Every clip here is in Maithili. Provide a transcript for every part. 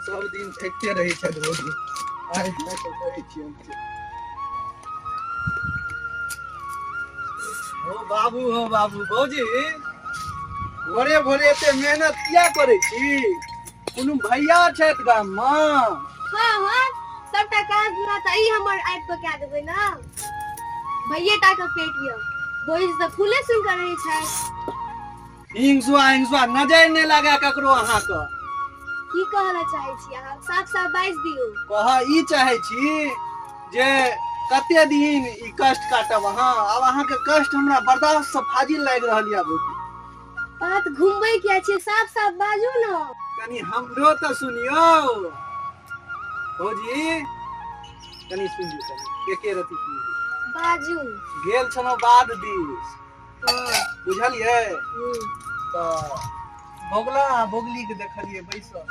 सब दिन ठकिते रहै छथि भौजी, आइ जा कऽ कहै छियनि से। हो बाबू, हो बाबू, भौजी भोरे भोरे एते मेहनत किया करै छी? कोनो भैया छथि गाममे? हाँ हाँ, सबटा काज धंधा तऽ ई हमर आबि कऽ कए देबै ने। भैये टा के पेट यऽ, भौजी तऽ फूले सुनि कऽ रहै छथि। हिंसुआ हिंसुआ नजर नहि लागे ककरो अहाँके। की कहऽ लए चाहै छी अहाँ? साफ साफ बाजि दियौ। कहऽ ई चाहै छी जे कते दिन ई कष्ट काटब अहाँ? आब अहाँके कष्ट हमरा बर्दाश्त से फाजिल लागि रहल यऽ भौजी। बात घुमबै किया छियै? साफ साफ बाजू ने। कनि हमरो तऽ सुनियौ भौजी, कनि सुनियौ, कनि एके रति सुनियौ। बाजू। गेल छलहुँ बाध दिस। बुझलियै? तऽ बगुला आ बगुली के देखलियै बैसल,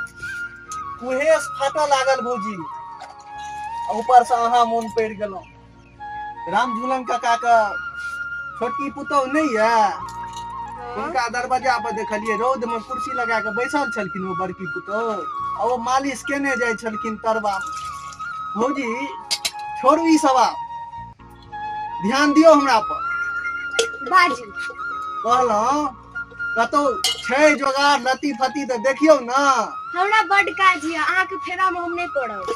कुहेस फाटऽ लागल भौजी, आ ऊपर से अहाँ मोन पड़ि गेलहुँ। राम झूलन काका के छोटकी पुतोह नहि यऽ, हुनका दरवाजा पर देखलियै रौद में कुर्सी लगा के बैसल छलखिन ओ बड़की पुतोह, आ ओ मालिश केने जाइ छलखिन तरवा। भौजी छोड़ू ई सब, आब ध्यान दियौ हमरा पर। बाजू। कहलहुँ कतौ छै जोगार लत्ती फत्ती तऽ देखियौ ने। हमरा बड काज यऽ, अहाँके फेरा में हम नहि पड़ब।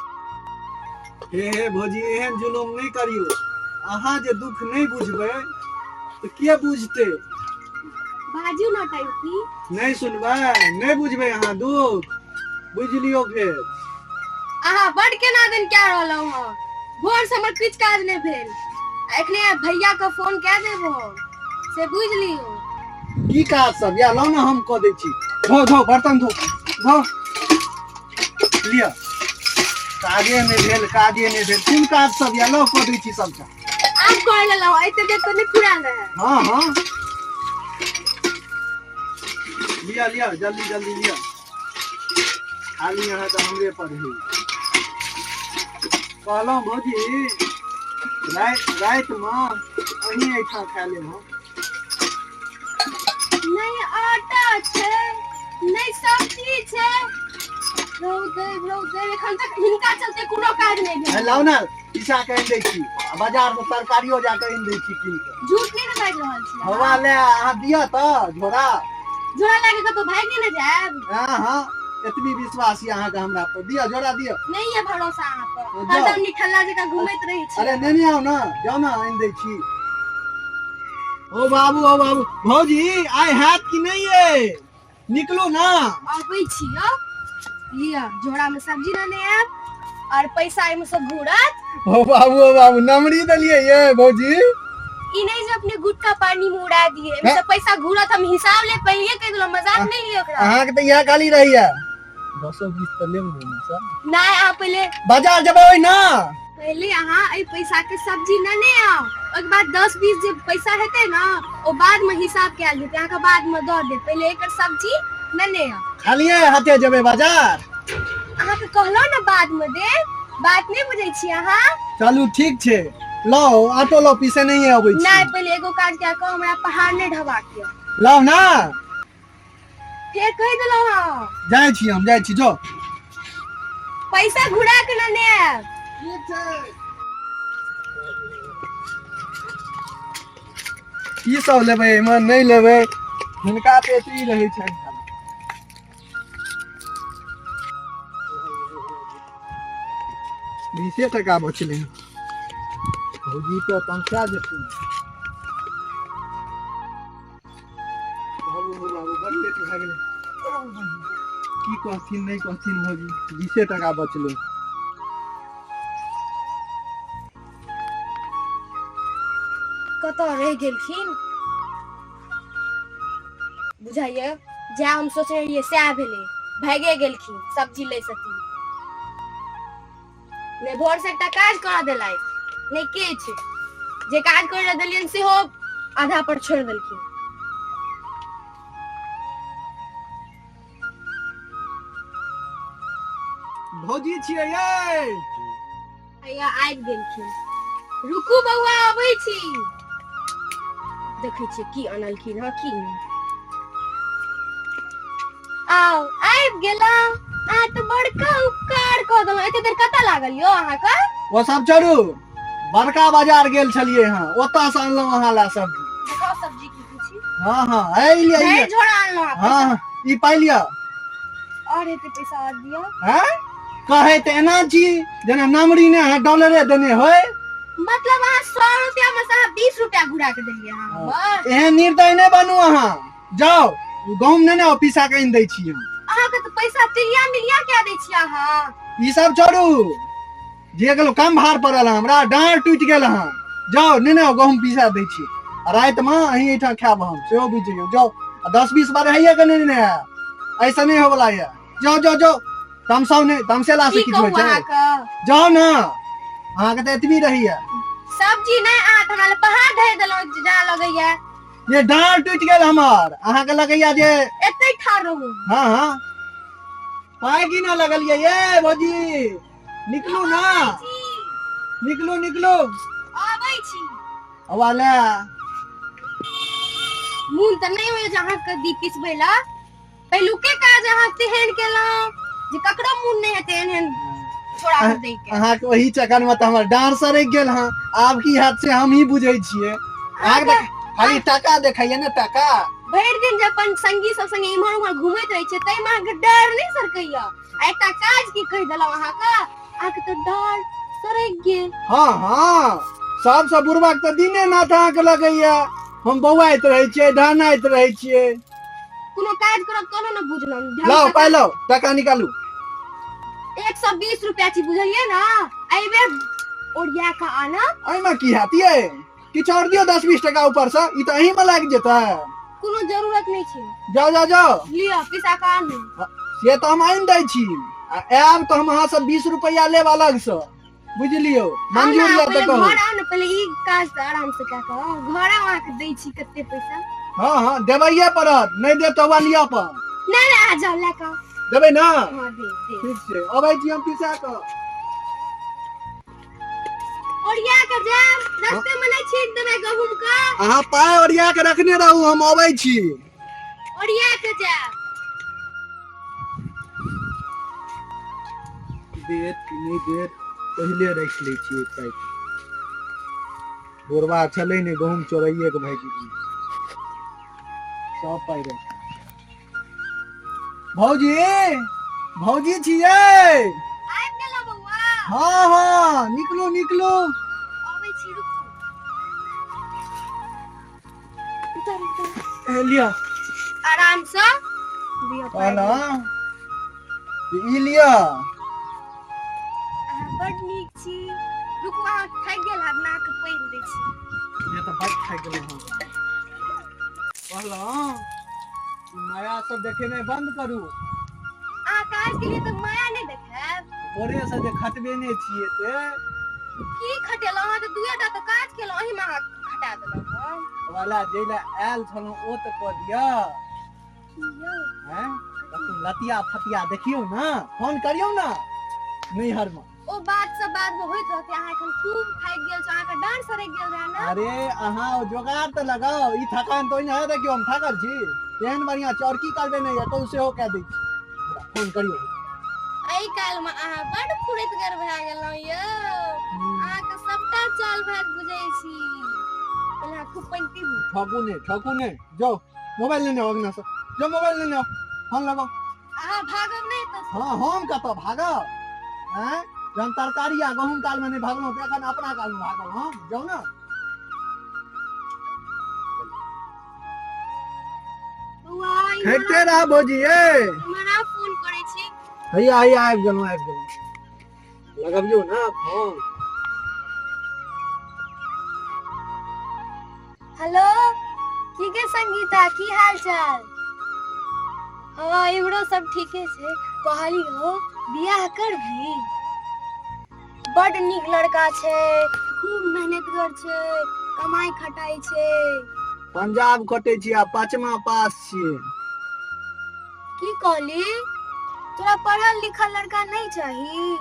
हे हे भौजी, एहन जुलुम नहि करियौ। अहाँ जे दुख नहि बुझबै तऽ के बुझतै? बाजू ना टंकी। नहि सुनबै, नहि बुझबै अहाँ दुख, बुझि लियौ फेर। अहाँ बड केना दिन कए रहलहुँ हँ, भोर से हमर किछु काज नहि भेल, आ एखने भैया के फोन कए देबो हम, से बुझि लियौ। की काज सब या लाउ ने, हम कऽ दै छी। धो धो बर्तन, धो धो लिअ। काजे नहि भेल, काजे नहि भेल। कोन काज सब या लाउ, कऽ दै छी सबटा। आब कर लेलहुँ, एते देर तऽ नहि पूरा रहै। हाँ हाँ, लिअ लिअ, जल्दी जल्दी लिअ। खाली अहाँके हमरे पर है। कहलहुँ भौजी, रातिमे अहीं एहिठाम खा लेब हम। नहि आटा छै, नहि सब्जी छै। रौद रौद, एखन तक हिनका चलते कोनो काज नहि भेल। लाउ ने, पीसा के आनि दै छी, आ बाजार मे तरकारियो जा के आनि दै छी कीन के। झूठ नहि ने बाजि रहल छी? हवा ले अहाँ दिअ तऽ झोरा। झोरा लए के कतौ भागि नहि ने जायब? हाँ हाँ, एतबी विश्वास यऽ अहाँके हमरा पर, दिअ झोरा दिअ। नहि यऽ भरोसा अहाँ पर। जाउ। हरदम निठल्ला जकाँ घुमैत रहै छी। अरे नेने आउ ने, जाउ ने, आनि दै छी। ओ बाबू, ओ बाबू, भौजी आइ हैत कि नहि ये? निकलू ना। अबै छी यौ, लिअ झोरा में सब्जी लेने आयब और पैसा एहिमे से घूरत। ओ बाबू, ओ बाबू, नमरी देलियै ये भौजी। ई नहीं जे अपने गुटका पानी में उड़ा दिए, एहिमे से पैसा घूरत, हम हिसाब ले पहिले कहि देलहुँ, मजाक नहीं लियो ओकरा। अहाँके तऽ इएह खाली रहैया। दसो बीस तऽ लेब ने सर? नहीं, अहाँ पहिले बाजार जेबै ओहि ना। पहिले अहाँ एहि पैसा के सब्जी लेने आउ, ओहिके बाद 10-20 जे पैसा हेतै ना ओ बाद में हिसाब कयल जेतै, अहाँके बाद में दऽ देब, पहिले एकर सब्जी लेने आउ। खालिए हाथे जेबै बाजार? अहाँके कहलहुँ ने बाद में देब, बात नहीं बुझै छी अहाँ। चलू ठीक छै, लाउ आटो लाउ, पीसे नहीं अबै छी। नहीं, पहिले एगो काज कए कऽ हमरा पहाड़ नहि ढबाक यऽ। लाउ ना। फेर कहि देलहुँ हँ। जाइ छी हम, जाइ छी, जो। पैसा घुरा के ने आयब। ठीक छै। की सब लेबै एहिमे? नहि लेबै, हिनका तऽ एतबी रहै छनि खाली। 20 टका बचलै, भौजी तऽ तमसा जेथिन। बाबू हो बाबू, बड़ लेट भए गेलै। की कहथिन नहि कहथिन भौजी? 20 टका बचलै। कतऽ रहि गेलखिन? बुझाइए जै हम सोचने रहियै सएह भेलै, भागे गेलखिन सब्जी लै सती। नहि भोर से एकटा काज करऽ देलथि, नहि किछु। जे काज करऽ देलियनि सेहो आधा पर छोड़ि देलखिन। भौजी छियै यै। हैया आबि गेलखिन। रुकू बौआ, अबै छी। देखै छियै की अनलखिन हँ की नहि। आउ, आबि गेलहुँ। अहाँ तऽ बड़का उपकार कऽ देलहुँ। एते देर कतऽ लागल यौ अहाँके? ओ सब छोड़ू, बड़का बाजार गेल छलियै हँ, ओतऽ से अनलहुँ अहाँ ला सब्जी। देखाउ सब्जी की की छी। हँ हँ, एहि लिअ, भरि झोरा अनलहुँ अहाँ। हँ हँ, ई पाइ लिअ। आओर हेतै पैसा आओर दिअ। हँ, कहै तऽ एना छी जेना नमरी ने अहाँ डॉलरे देने होय। मतलब अहाँ 100 रुपया में से अहाँ 20 रुपया घुरा के देलियै अहाँ हमर। एहन निर्दय नहि बनू अहाँ, जाउ गहूँम ने ने पीसा के आनि दै छी हम। अहाँके तऽ पैसा तिलिया मिलिया कए दै छी अहाँ। ई सब छोड़ू, जे गेलो कम भार पड़ल हमरा, डाँड़ टूटि गेल हँ। जाउ ने ने गहूँम पीसा दै छी, आ रातिमे अहीं एहिठाम खायब हम, सेहो बुझि जइयौ। जाउ, आ 10-20 बार हैया के ने ने ऐसा नहि होवला यऽ। जाउ जाउ जाउ, तमसाउ नहि, तमसेला से की किछु होइ कहू छै? अहाँके? जाउ ने, अहाँके तऽ एतबी रहैया। सब्जी नहि, अहाँ तऽ हमरा लए पहाड़ ढेर देलहुँ जा लगैया। ये डाँड़ टूटि गेल हमर, अहाँके लगैया जे एते ठाढ़ रहू। हँ हँ, पाइ की ना लगलियै ये भौजी, निकलू ना, निकलू निकलू। आबै छी। हवा ले। मोन तऽ नहि होइए जे अहाँके दी पिसबै लए। पहिलुके काज अहाँ तेहन केलहुँ जे ककरो मोन नहि हेतै एहन एहन छोड़ा के दै के। अहाँके ओहि चक्कर में तऽ हमर डाँड़ सड़कि गेल हँ, आब की हैत से हमही बुझै छियै। अहाँके खाली टाका देखैया ने टाका। भरि दिन जे अपन संगी सब संगे इम्हर उम्हर घूमैत रहै छै ताहिमे अहाँके डर नहि सरकैया, आ एकटा काज की कहि देलहुँ अहाँके, अहाँके तऽ डर सरकि गेल। हँ हँ, सबसँ बुढ़बाक तऽ दिने नाथ अहाँके लगैया, हम बौआइत रहै छियै, ढहनाइत रहै छियै। कोनो काज करब तहने ने बुझलहुँ। लाउ पाइ, लाउ टाका निकालू। 120 रुपया छी, बुझलियै ने? एहि बेर ओरिया कऽ आनब। एहिमे की हैत यै, किछु आओर दियौ 10-20 टका ऊपर से, ई तऽ अहीं में लागि जेतै। कोनो जरूरत नहि छै। जाउ जाउ जाउ। लिअ पिसा कऽ आनू। से तऽ हम आनि दै छी, आ आयब तऽ हम अहाँ से 20 रुपैआ लेब अलग से, बुझलियौ? मंजूर यऽ तऽ कहू। घर आउ ने पहिले, ई काज तऽ आराम से कए कऽ घर आउ, अहाँके दै छी कते पैसा। हँ हँ, देबैये पड़त, नहि देब तऽ वह लिअ अपन। नहि नहि, अहाँ जाउ लए कऽ। देबै ने? हँ दे दे। ठीक छै, अबै छी हम पिसा कऽ। ओरिया के जायब, रस्ते में नहि छीट देबै गहूम के। अहाँ पाइ ओरिया के रखने रहू, हम अबै छी। ओरिया के जायब। देत कि नहि देत, पहिले राखि लै छियै पाइ। बोरबा छलै ने, गहूम चोराइए के भागि गेलै सब पाइ राखि। भौजी, भौजी छियै? आबि गेलौ बौआ। हँ हँ, निकलू निकलू। अबै छी, रुकू। उतर उतर। ए, लिअ। आराम से दिअ पाइ। कहलहुँ जे ई लिअ। अहाँ बड नीक छी। रुकू, अहाँ थाकि गेल हैब, नाक पानि दै छी। ये तऽ बड थाकि गेलहुँ हम। कहलहुँ ई माया सब देखेनाइ बंद करू। अहाँ काज के लिए तऽ माया नहि देखायब। भोरे से जे खटबेने छियै ते। की खटेलहुँ अहाँ? तऽ दुए टा तऽ काज केलहुँ, एहिमे अहाँ खटा देलहुँ हन। वाला जै लए आयल छलहुँ ओ तऽ कऽ दिअ। की यौ? हैं, लतिया फतिया देखियौ ने, फोन करियौ ने नैहर मे। ओ बात सब बाद में होइत रहते, अहाँ एखन खूब थाकि गेल छी, अहाँके डांट सरकि गेल रहे ने। अरे अहाँ ओ जोगाड़ तऽ लगाओ, ई थकान तऽ ओहिना देखियौ हम थाकल छी, तेहन बढ़िया छी और की करबै नहि कहू, सेहो कए दै छी। फोन करियौ। एहि काल में अहाँ बड फुरैतगर भए गेलहुँ यौ, अहाँके सबटा चाल भाग बुझै छी। पहिले अहाँ खूब पानि पीबू। ठकू नहि, ठकू नहि, जाउ मोबाइल लेने आओ अंगना से, जाउ मोबाइल लेने आओ, फोन लगाओ। अहाँ भागब नहि तऽ? हाँ, हम कतऽ भागब? आँय, जहन तरकारी आ गहूँम काल मे नहि भागलहुँ तऽ एखन अपना काल मे भागब हम? जाउ ने। बौआ, खैते रह भौजी। ए इम्हर फोन करै छी। हैया हैया, आबि गेलहुँ आबि गेलहुँ, लगबियौ ने फोन। हेलो, की के संगीता, की हाल चाल? हाँ, इम्हरो सब ठीके छै। कहली हो, बियाह करबी? बड नीक लड़का छै, खूब मेहनतगर छै, कमाई खटाई छै। पंजाब कटै छी आ पाँचमा पास छियै। की कहली? तोरा पढ़ल लिखल लड़का नहीं चाही?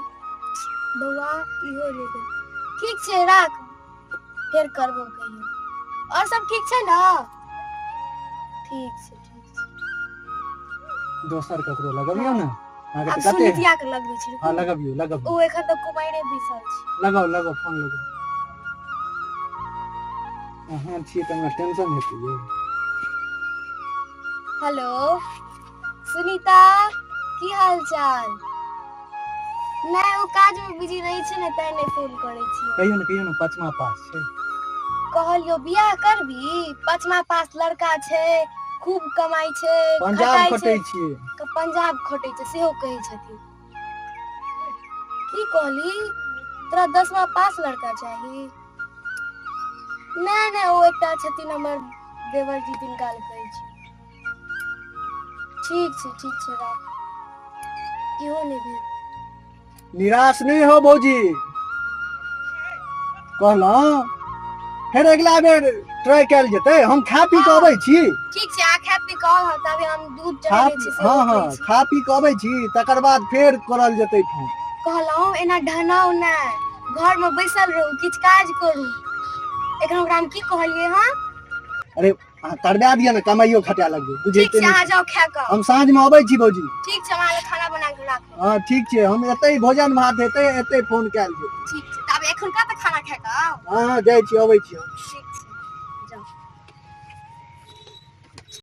बौआ, इहो रे। ठीक छै, राख, फेर करबो कहियो। और सब ठीक छै ने? ठीक छै, ठीक छै। दोसर ककरो लगबियौ ने। अहाँके आब तऽ कते सुनीतिया के लगबै छी हँ लगबियौ लगबियौ ओ एखन तक कुमारिे बैसल छै लगाउ लगाउ फोन लगाउ अहाँ छियै तऽ हमरा टेंशन हेतै यौ हेलो सुनीता की हाल चाल नहि ओ काज मे बिजी रहै छै ने तैं नहि फोन करै छी कहियौ ने कहियौ ने पचमा पास छै कहलियौ बियाह करबी पचमा पास लड़का छै खूब कमाइ छै पंजाब खटाइ खटै छै छियै पंजाब खटै छै सेहो कहै छथिन की कहली तोरा दसमा पास लड़का चाही नहि नहि ओ एकटा छथिन हमर देवर जी तिनका लए कहै छी ठीक छै ठीक छै राख इहो नहि भेल निराश नहि हो भौजी कहलहुँ फेर अगिला बेर ट्राई कयल जेतै हम खा पी कऽ अबै छी ठीक छै अहाँ खा पी कऽ आउ हम ताबे हम दूध खा चढ़ेने छी से हँ हँ उठबै छी खा पी कऽ अबै छी तकर बाद फेर करल जेतै फोन कहलहुँ एना ढनाउ नहि घरमे बैसल रहू किछु काज करू एखन ओकरा हम की कहलियै हँ अरे अहाँ करबा दिअ ने कमाइयो खटा लगबै ठीक बुझैते छै नहि अहाँ जाउ खा कऽ हम साँझमे अबै छी भौजी ठीक छै हम अहाँ लए खाना बना कऽ राखब हँ ठीक छै हम एतै भोजन भात हेतै एतै फोन कयल जेतै ठीक छै तब एखन कतऽ खाना खा कऽ आउ हँ हँ जाइ छी अबै छी हम।